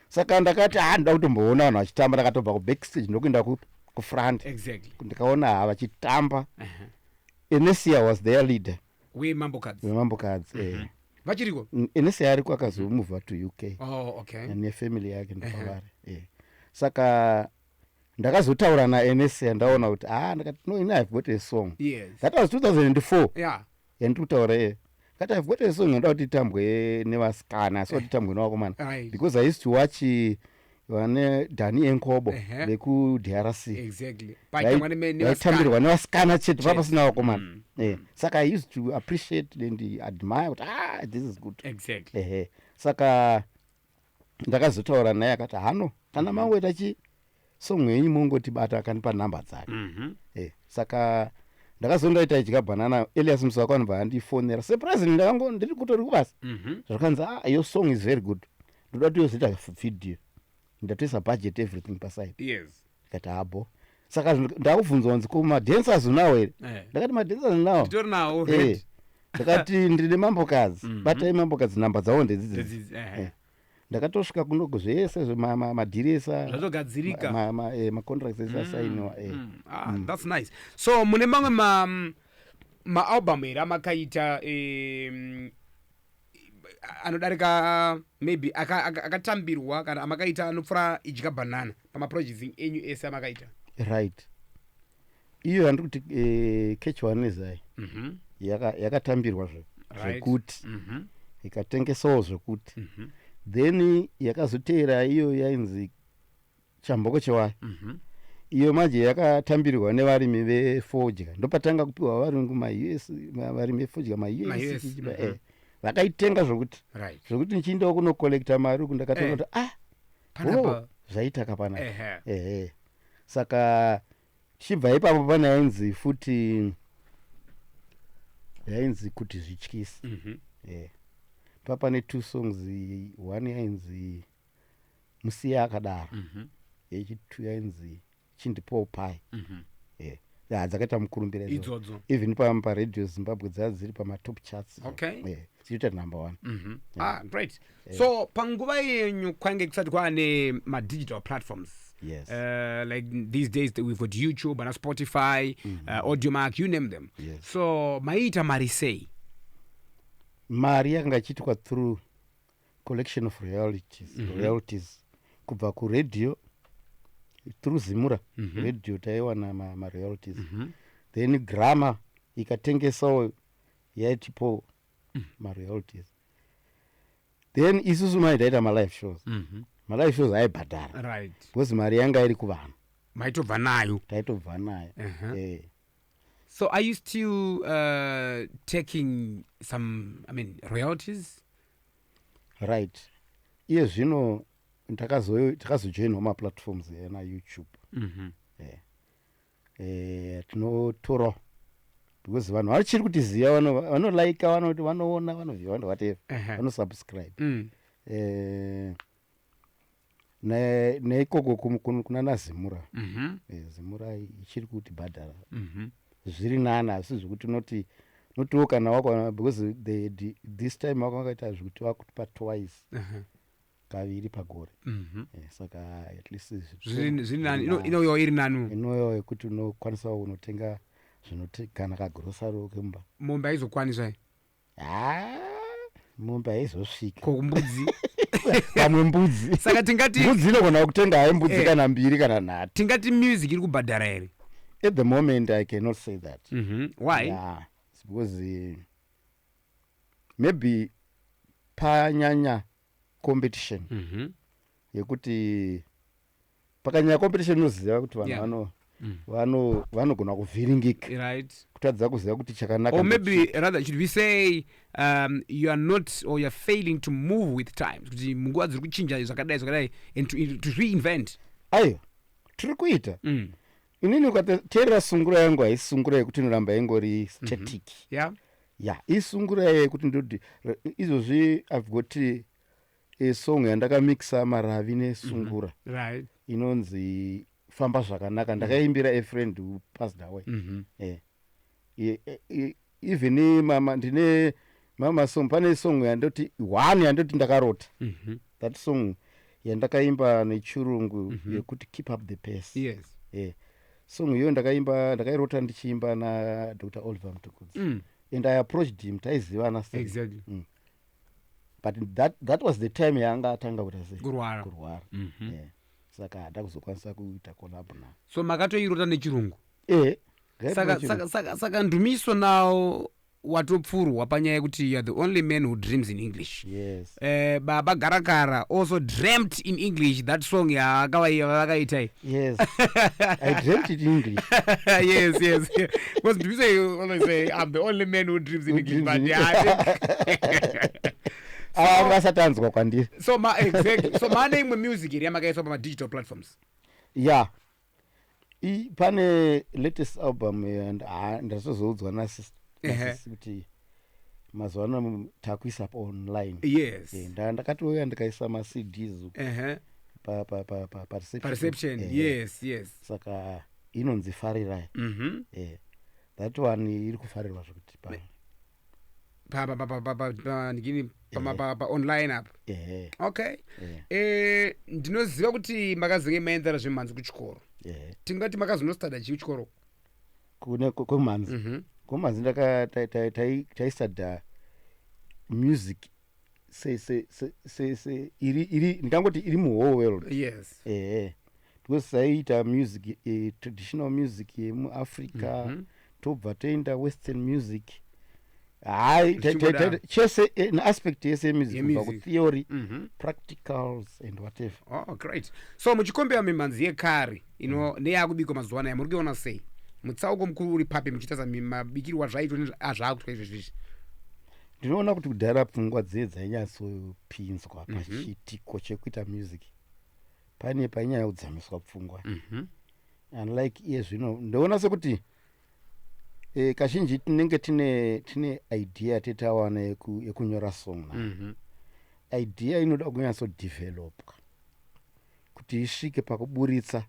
Saka ndakati, "Ha, ndoda kutomboona vanhu vachitamba." Ndakatobva kubackstage ndokuenda kufront. Ndikaona ha, vachitamba. Enesia was their leader. WeMambokadzi. WeMambokadzi. Vachiriko? Enesia ariko, akazomuvha to UK. Oh, okay. Nefamily yake, ndopavari. Saka ndakazotaura naEnesia, ndaona kuti, ah, ndakati, "No, ini I've got a song." That was 2004 yandiri kutaura iye. Kati, "I've got a song yandoda kuti itambwe nevasikana, asi kuti itambwe nevakomana," because I used to watch vane Dani Enkobo vekuDRC. Paitambwa nevasikana. Vaitambirwa nevasikana chete, Chete. papasina vakomana. Saka I used to appreciate and admire kuti, "Ah, this is good." Ehe, saka ndakazotaura naye, akati, "Hano, kana mangoita chi song yenyu mongotibata." Akanipa nhamba dzake. Saka ndakazondaita "Idya Bhanana". Elias Muswako anobva andifonera, surprisingly, ndakango ndiri kutori kubasa. Zvakanzi, "Ah, your song is very good, ndoda kuti yozoita video, ndatoisa budget, everything paside." Ndikati, "Habo." Saka ndakubvunzwa kunzi, "Ko madancers unawo here?" Ndakati, "Madancers unawo." Nditori nawo. Ready. Ndakati, "Ndine Mambokadzi. Batai Mambokadzi, nhamba dzavo ndedzidzi." Ndedzidzi, ehe. Ndakatosvika kunoko, zvese madhiresa Zvatogadzirika. Macontracts ese asainiwa. Ah, that's nice. So mune mamwe maalbum here amakaita anodarika maybe akatambirwa kana amakaita anopfuura "Idya Bhanana" pamaprojects enyu ese amakaita? Right, iyo yandiri kuti "Catch One Nezai" yakatambirwa zvekuti ikatengesawo zvekuti. Then yakazoteera iyo yainzi "Chamboko Chewaya". Iyo manje yakatambirwa nevarimi vefodya, ndopatanga kupiwa varungu maUS, varimi vefodya maUS. Ma-US, Vakaitenga zvokuti zvokuti ndichiendawo kunokolekta mari uku, ndakatoona kuti, ah, Panapa. oh, zvaitaka panapa. Ehe, saka tichibva ipapo, pane yainzi futi, yainzi "Kuti Zvityisi". Papane two songs, one yainzi "Musiya Akadaro", yechitu yainzi "Chindipowo Pai". Ya, dzakaita mukurumbira idzodzo. Idzodzo. Even paRadio Zimbabwe dzaa dziri pamatop charts. Yeah, dzichiita number one. Ah, great. So panguva yenyu kwange kusati kwaane madigital platforms. Yes. Like these days that we've got YouTube and Spotify, Audiomack, you name them. So maiita mari sei? Mari yakanga ichiitwa through collection of royalties, royalties kubva kuradio through Zimura. Radio taiwana maroyalties. Then Gramma ikatengesawo, yaitipo maroyalties. Then isusu mai taita malive shows. Malive shows aibhadhara because mari yanga iri kuvanhu. Maitobva nayo. Taitobva nayo. Eh. So are you still taking some, I mean, royalties? Right, iye zvino takazojoinwa maplatforms ena YouTube. Tinotora because vanhu vachiri kutiziva, vanolaika, vanoti vanoona, vanovhiwa, vano whatever, vanosubscribe. Neikoko kuna naZimura. Zimura ichiri kutibhadhara. Zviri nani, asi zvekuti unoti notiwo kana wakwana, because this time vakaita zvekuti vakutipa twice, kaviri pagore. Saka at least Zviri nani. Inoyo iri nani. Inoyo yekuti unokwanisawo unotenga zvinoti kana kagrosari kemumba. Mombe haizokwaniswa. Ha, mombe haizosvika. Ko mbudzi? Pamwe mbudzi. Saka tingati Mbudzi inogona kutenga hai mbudzi kana mbiri kana nhatu. Tingati music iri kubhadhara here? At the moment I cannot say that. Why? Yeah, it's because maybe panyanya competition yekuti pakanyanya competition, unoziva kuti vanhu vanogona kuvhiringika, kutadza kuziva kuti chakanaka Or maybe ndechipi. Rather should we say you are not or you are failing to move with times, kuti munguva dziri kuchinja zvakadai zvakadai, and to reinvent? Aiwa, tiri kuita. Inini ukateerera sungura yangu, haisi sungura yekuti inoramba ingori static. Ya, isungura yekuti ndoti izvozvi I've got a song yandakamixa maravi nesungura inonzi "Famba Zvakanaka". Ndakaimbira a friend who passed away. Even mama, ndine mama song, pane song yandoti one yandoti "Ndakarota". That song yandakaimba nechirungu yekuti "Keep Up the Pace". Song iyoyo ndakaimba, ndakairota ndichiimba naDr Oliver Mtukudzi. And I approached him, taizivana still. But that was the time yaanga atanga kuita sei? Kurwara. Kurwara. Yeah. Saka hada kuzokwanisa kuita collab na So makatoirota nechirungu? Eh. Saka Ndumiso now watopfurwa panyaya yekuti you are the only man who dreams in English. Yes. Baba Garakara also dreamt in English, that song yaakavakaita iyi. Yes, I dreamt it in English. Yes, because Ndumiso, you always say, "I'm the only man who dreams in Who English," dreams but in yeah, I think Anga asati anzwa kwandiri. So ma, exactly, so mane imwe music iri yamakaiswa pamadigital platforms? Ya, pane latest album and ndazozoudzwa nasisi kuti mazuva ano takuisa online. Ndakatouya ndikaisa maCDs pareception. Pareception. Yes. Saka inonzi "Farirai". That one iri kufarirwa zvekuti pa Pa ndikini pa online apa? Ehe. Okay. Eh. Ndinoziva kuti makazenge maendera zvemhanzi kuchikoro. Tingati makazonostada chii kuchikoro? Kune kwemhanzi? Kwemhanzi ndaka taistada music se iri ndingangoti iri muwhole world. Ehe, because taiita music, traditional music yemuAfrica, tobva toenda western music, hai Zvichingodaro. Chese, neaspect yese yemusic, kubva Yemusic. kutheory, practicals and whatever. Oh, great. So muchikombera mimhanzi yekare ino neyakubikwa mazuva anaya, muri kuiona sei? Mutsauko mukuru uri papi muchitarisa mabikirwo azvaitwa nezvaakuitwa izvezvizvi? Ndinoona kuti kudhara pfungwa dziye dzainyatsopinzwa pachiitiko chekuita music, pane painyanya kudzamiswa pfungwa, unlike iye zvino. Ndoona sekuti kazhinji tinenge tine idea tetawana yekunyora song na idea inoda kunyatsodevelopwa kuti isvike pakuburitsa.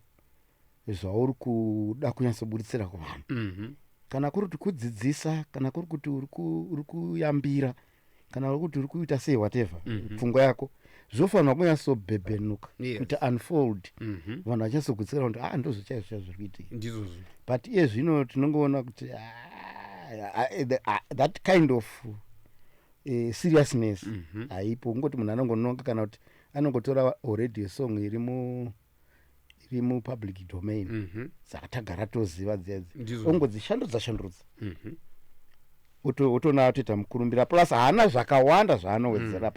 Zvauri kuda kunyatsoburitsira kuvanhu, kana kuri kuti kudzidzisa, kana kuri kuti uri kuyambira, kana uri kuti uri kuita sei, whatever, pfungwa yako zvofanirwa kunyatsobhebhenuka, kuita unfold, vanhu vachinyatsogutsikana kuti, "Ah, ndozvo chaizvo chaizvo zviri kuitika." Ndizvozvo. But iye zvino tinongoona kuti, ah, ah, that kind of seriousness haipo. Kungoti munhu anongononga kana kuti anongotora already a song iri mupublic domain, saka tagara toziva dziya dzi ongodzishandudza shandudza, otoona atoita mukurumbira, plus haana zvakawanda zvaanowedzera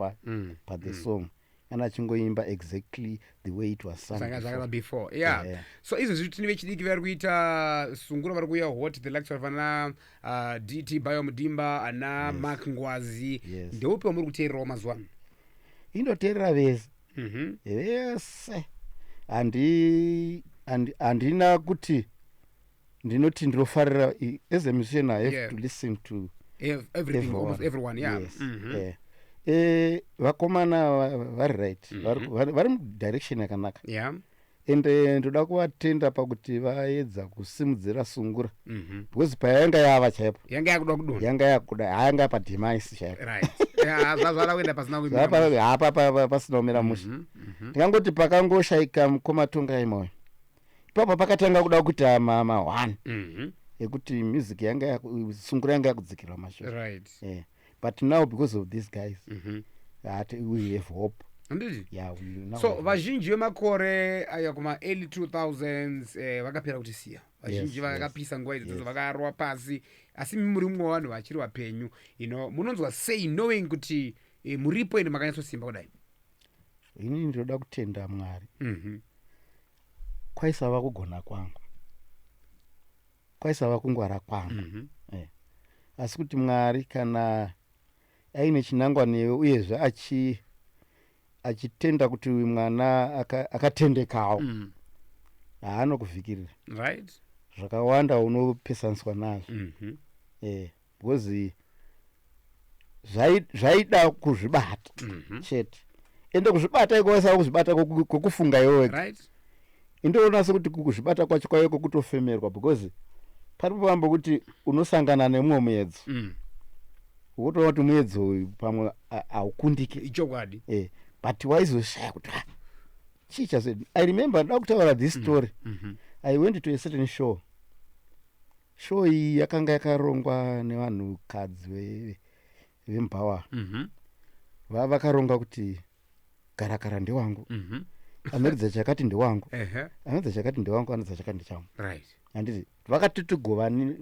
pathe song, kana achingoimba exactly the way it was sung Saka before. Zvakava before, yeah. So izvezvi tine vechidiki vari kuita sungura, vari kuuya hot, the likes of ana DT Bio Mudimba, ana Mark Ngwazi. Ndeupi wamuri kuteererawo mazuva ano? Indoteerera vese. Vese. Handina kuti ndinoti ndinofarira. As a musician, I have to listen to Everything, everyone. Almost everyone, yeah. Yes. Yeah. Vakomana vari right, vari mudirection yakanaka, ende ndoda kuvatenda pakuti vaedza kusimudzira sungura, because payanga yava chaipo, Yanga yakuda kudonha. Yanga yakuda, hayanga pademise chaipo. Right, yeah, zvazvada kuenda pasina kumira mushe. Hapa pasina kumira mushe. Ndingangoti pakangoshayika mukoma Tongai Moyo, ipapo pakatanga kuda kuita ma1 ekuti music yanga sungura yanga yakudzikirwa mashure. Yeah. But now, because of these guys, we have hope. Handiti? Yeah, we now So have hope. vazhinji vemakore aya kuma-early 2000s, vakapera kutisiya vazhinji, vakapisa nguva idzodzo, vakarwa pasi, asi muri mumwe wavanhu vachiri vapenyu. Munonzwa sei knowing kuti muripo ende makanyatsosimba kudai? Inini ndinoda kutenda Mwari. Kwaisava kugona kwangu, kwaisava kungwara kwangu, asi kuti Mwari kana aine chinangwa newe, uyezve achitenda kuti uyu mwana akatendekawo, haanokuvhikirira. Zvakawanda unopesaniswa nazvo, because zvaida kuzvibata chete, ende kuzvibata iko waisava kuzvibata kwekufunga iwe wega. Indoona sekuti kuzvibata kwacho kwaive kwekutofemerwa, because pari pambo kuti unosangana nemumwe muedzo, wotoona kuti muedzo uyu pamwe haukundiki. Ichokwadi. But waizoshaya kuti, "Ah, chii chazo?" I remember, ndoda kutaura this story. I went to a certain show. Show iyi yakanga yakarongwa nevanhukadzi vemubhawa. Vakaronga kuti Garakara ndewangu, anoridza chakati ndewangu, anoridza chakati ndewangu, anoridza chakati ndechangu. Handiti vakatigovani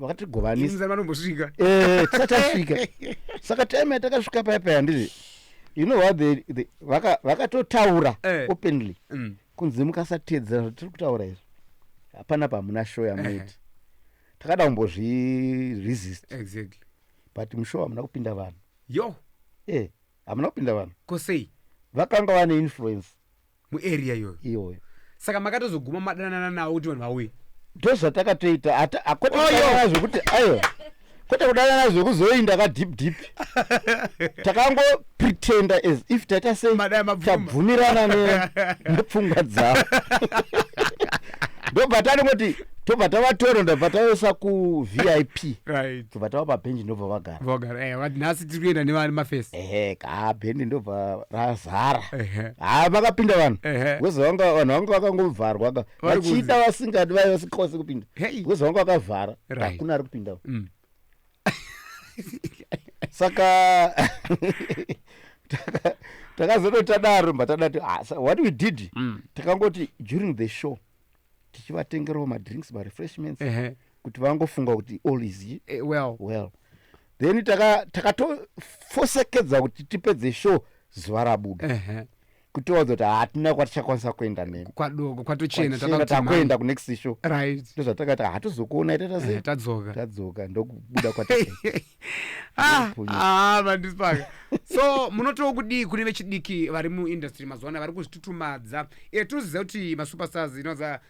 Inzani vanombosvika. Tisati tasvika. Saka time yatakasvika paya, handiti, you know what they vakatotaura openly kunzi mukasateedzera zvatiri kutaura izvi, hapana pamuna show yamunoita. Takada kumbozviresist, but mushow hamuna kupinda vanhu. Yo. Hamuna kupinda vanhu. Kosei? Vakanga vane influence muarea iyoyo. Iyoyo. Saka makatozoguma madanana navo kuti vanhu vauye? Ndozvatakatoita. Kwete Oyo. kudanana zvekuti, aiwa, kwete kudanana zvekuzoinda ka deep deep. Takangopretenda as if taita sei, Madai mabvuma. tabvumirana nepfungwa dzavo. Ndobva tanongoti, tobva tavatora, ndobva tavaisa kuVIP, tobva tava pabhenji, ndobva vagara. Vogara, vati nhasi tiri kuenda nemafesi. Ehe, ka bhendi ndobva razara. Ha, vakapinda vanhu, because vanga vanhu vanga vakangovharwa ka. Vari Vachida vasingadi, vaiva vasingakwanisi kupinda, because vanga vakavhara. Hakuna ari kupinda. Saka takazoti tadaro, mba tadati, ah, what we did, takangoti during the show tichivatengerawo madrinks, marefreshments, kuti vangofunga kuti all is Well. Well, then takatofosekedza kuti tipedze show zuva rabuda, kutiwadza kuti hatina kwatichakwanisa kuenda nemi. Kwadoko kwatochena. Kwachena, takuenda kunext show. Ndozvatakati hatizokuona taita sei. Tadzoka. Tadzoka, ndokubuda kwatakaita. Ndokupunyuka. Ah, Mandisipaka, so munotiwo kudii kune vechidiki vari muindustry mazuva ano vari kuzvitutumadza? Toziva kuti masuperstars inoza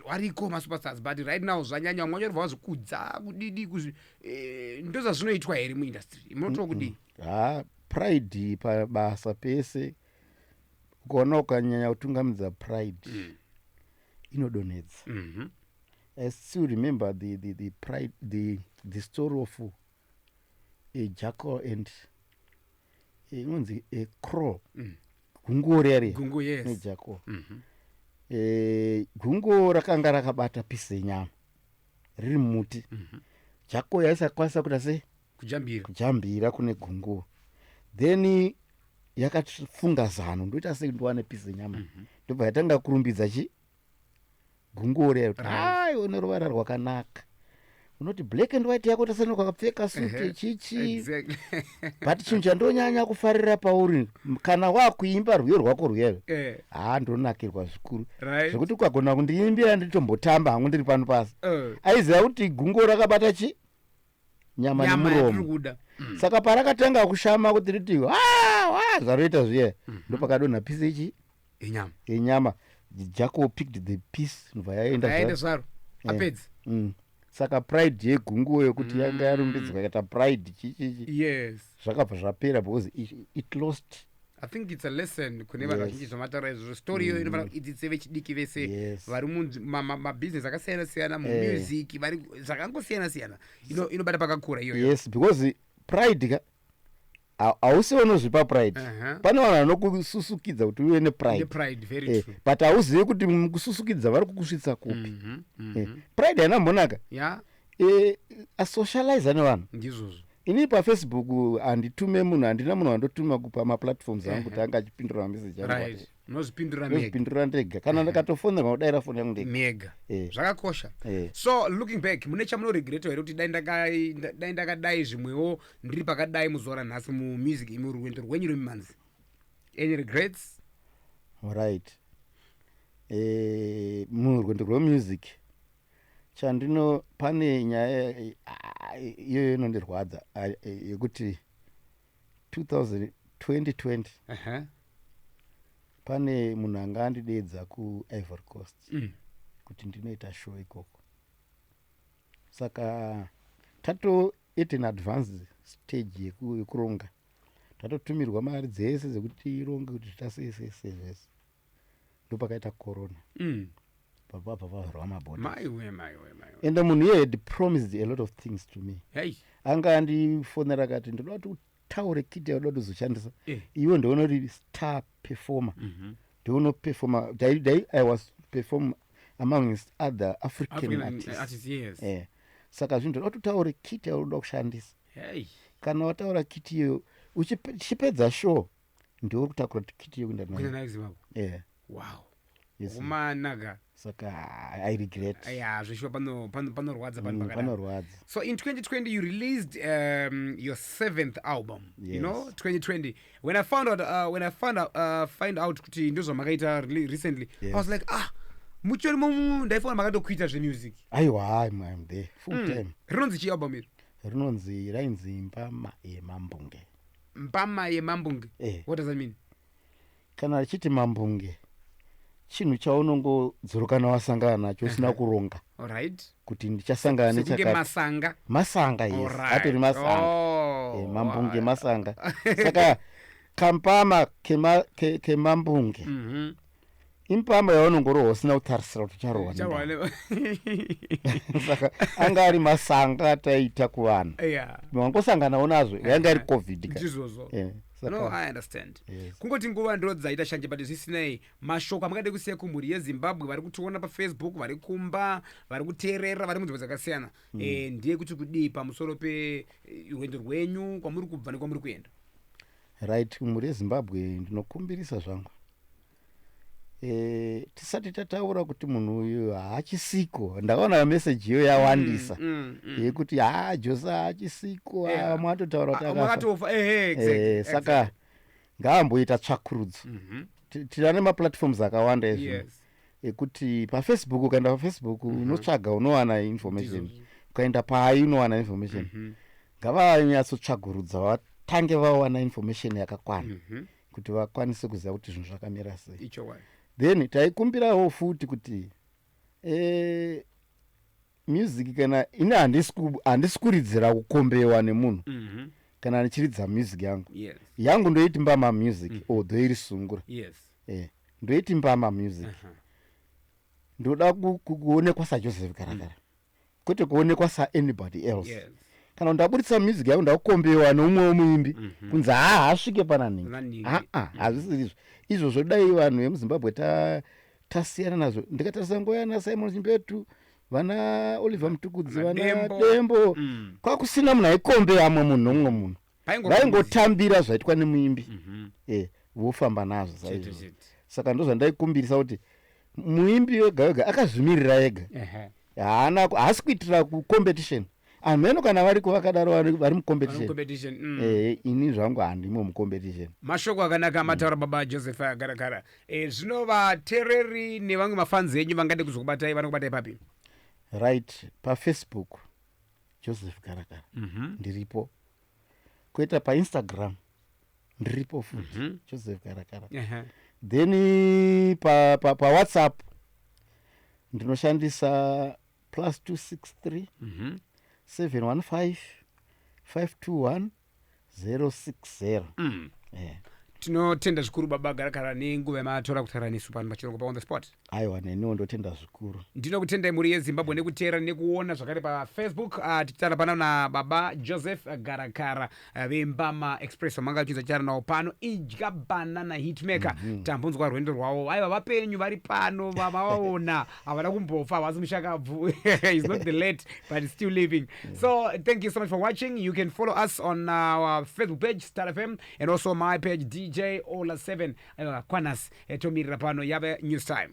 variko masuperstars, but right now zvanyanya, vamwe vacho vabva vazvikudza kudidi ndozvazvinoitwa here muindustry? Munotiwo kudii? Ha, pride pabasa pese, ukaona ukanyanya kutungamidza pride, Inodonhedza. I still remember the pride, the story of a jackal and inonzi a crow. Gunguo riya riya. Gunguo, yes. Nejackal. Gunguo rakanga rakabata piece yenyama riri mumuti. Jackal yaisakwanisa kuita sei? Kujambira. Kujambira kune gunguo. Then yakafunga zano, ndoita sei ndiwane piece yenyama? Ndobva yatanga kurumbidza chi gunguo riya kuti, "Ai, une ruvara rwakanaka, unoti black and white yako tasana kwakapfeka suti chichi, but chinhu chandonyanya kufarira pauri, kana wakuimba rwiyo rwako rwuyero, haa, ndonakirwa zvikuru zvekuti ukagona kundiimbira nditombotamba hangu ndiri pano pasi." Aiziva kuti gunguo rakabata chi nyama nyama nemuromo. Yatiri kuda. Saka parakatanga kushama kuti riti wa wa zvaroita zviya, ndopakadonha piece ichi yenyama. Yenyama. Jackal picked the piece, ndobva yaenda. Yaenda zvaro. zvaro, apedza. Saka pride yegunguo yekuti yanga yarumbidzwa ikaita pride chichichi, zvakabva zvapera because it lost. I think it's a lesson kune vanhu vazhinji zvamataura izvozvo. Story iyoyo inofanira kuidzidze vechidiki vese vari mumabhizinesi akasiyana siyana, mumusic, vari zvakangosiyana siyana. Inobata pakakura iyoyo. Yes, because pride ka, hausi unozvipa pride. Pane vanhu vanokususukidza kuti uve nepride. Nepride, very true. But hauzivi kuti mukususukidza vari kukusvitsa kupi. Pride haina mbonaka. Asocialize nevanhu. Ndizvozvo. Inini paFacebook handitume munhu, handina munhu wandotuma pamaplatforms angu kuti anga achipindura mameseji angu. Right, unozvipindura mega. Ndozvipindura ndega. Kana ndakatofonerwa, kudayira foni yangu ndega. Mega. Zvakakosha. So looking back, mune chamunoregreta here kuti dai ndakadai zvimwewo, ndiri pakadai muzuva ranhasi mumusic imi, rwendo rwenyu rwemumanzi? Any regrets? Right, murwendo rwemusic chandino, pane nyaya iyoyo inondirwadza, yekuti 2000 2020 pane munhu anga andidedza kuIvory Coast kuti ndinoita show ikoko. Saka tato at an advanced stage yekuronga, tatotumirwa mari dzese dzekuti tironge kuti zvita sei sei sei zvese. Ndopakaita corona. Pabva pavharwa mabhodha. Maiwe, maiwe, maiwe! Ende munhu iye had promised a lot of things to me. Anga andifonera akati, "Ndoda kuti utaure kit yauda kuti uzoshandisa. Iwe ndoona uri star performer, ndounoperforma." I was perform amongst other African African artists. Artists, yes. Saka zvinhu, ndoda kuti utaure kit yaunoda kushandisa. Kana wataura kit iyoyo, uchipedza show, ndiwe kutakura kit iyo kuenda kuenda nayo. Nayo Zimbabwe. Wow. Yes. Kumanaga. Saka I regret. Ya, zveshuwa, panorwadza pano pakadaro. Panorwadza. So in 2020 you released your seventh album. You know, 2020, when I found out when I found out, find out kuti ndozvamakaita recently, I was like, "Ah, muchori momu." Ndaifanira makatokuita zvemusic. Aiwa, I'm there full time. Rinonzi chii album iri? Rinonzi, rainzi Mbama Yemambunge. Mbama Yemambunge. What does that mean? Kana richiti mambunge, chinhu chaunongodzorokana wasangana nacho usina kuronga kuti ndichasangana Sekunge nechakati. Masanga. Masanga, yes. Atori masanga. Mambunge masanga. Saka kampama kemambunge impama yaunongorohwa usina kutarisira kuti ucharohwa Charohwa nembama. Saka anga ari masanga ataita kuvanhu, wangosanganawo nazvo. Yanga iri COVID ka. Ndizvozvo. Saka No, I understand. Yes. Kungoti nguva ndo dzaita shanje, but zvisinei, mashoko amungade kusiya kumhuri yeZimbabwe vari kutiona paFacebook, vari kumba, vari kuteerera, vari munzvimbo dzakasiyana, ndeyekuti kudii pamusoro perwendo rwenyu, kwamuri kubva nekwamuri kuenda? Right, mhuri yeZimbabwe, ndinokumbirisa zvangu, tisati tataura kuti munhu uyu haachisiko. Ndakaona meseji iyo yawandisa yekuti ha, Jose haachisiko. Vamwe vatotaura kuti akafa. Makatofa, ehe, exactly. Saka ngaamboita tsvakurudzo. Tine nemaplatforms akawanda ezvino ekuti paFacebook, ukaenda paFacebook unotsvaga, unowana information. Ndizvozvo. Ukaenda pai, unowana information. Ngavanyatsotsvagurudza, vatange vawana information yakakwana kuti vakwanise kuziva kuti zvinhu zvakamira sei. Ichokwadi. Then taikumbirawo futi kuti music, kana ini handisi kuridzira kukombewa nemunhu. Kana ndichiridza music yangu, yangu ndoiti mbama music, although iri sungura. Ndoiti mbama music. Ndoda kuonekwa saJoseph Garakara, kwete kuonekwa saanybody else. Kana ndaburitsa music yangu, ndakukombewa neumwewo muimbi kunzi haa, hasvike pana nhingi. Pana nhingi. Aa, hazvisiri izvo. Izvozvo dai vanhu vemuZimbabwe tasiyana nazvo. Ndikatarisa nguva yana Simon Chimbetu, vana Oliver Mutukudzi, Vana vana Dembo. Dembo, kwakusina munhu aikombeya amwe munhu nomumwe munhu. Paingorwa. Vaingotambira zvaitwa nemuimbi, vofamba nazvo Chete, saizvozvo. Chete. Saka ndozvandaikumbirisa kuti muimbi wega wega akazvimirira ega. Haana, haasi kuitira kucompetition. Ameno kana variko vakadaro vari Vari mucompetition. mucompetition. Ini zvangu handimo mucompetition. Mashoko akanaka mataura, baba Joseph Garakara. Zvino vateereri nevamwe mafanzi enyu vangade kuzokubatai, vanokubatai papi? Right, paFacebook Joseph Garakara ndiripo, koita paInstagram ndiripo futi, Joseph Garakara. Then paWhatsApp ndinoshandisa +263 715 521 060. Tinotenda zvikuru, baba Garakara, nenguva yamatora kutaura nesu pano pachirongwa paOn the Spot. Aiwa, neniwo ndotenda zvikuru. Ndinokutendai, mhuri yeZimbabwe, nekuteera nekuona zvakare paFacebook. Tichitaura pano nababa Joseph Garakara, veMbama Express, vamanga vachinza tichitaura navo pano. Idya Banana hitmaker. Tambonzwa rwendo rwavo. Aiwa, vapenyu, vari pano, vamavaona, havana kumbofa, havasi mushakabvu. Is not the late, but still living. So thank you so much for watching. You can follow us on our Facebook page, Star FM, and also my page, DJ Ola 7. Aiwa, kwanas tomirira pano yave news time.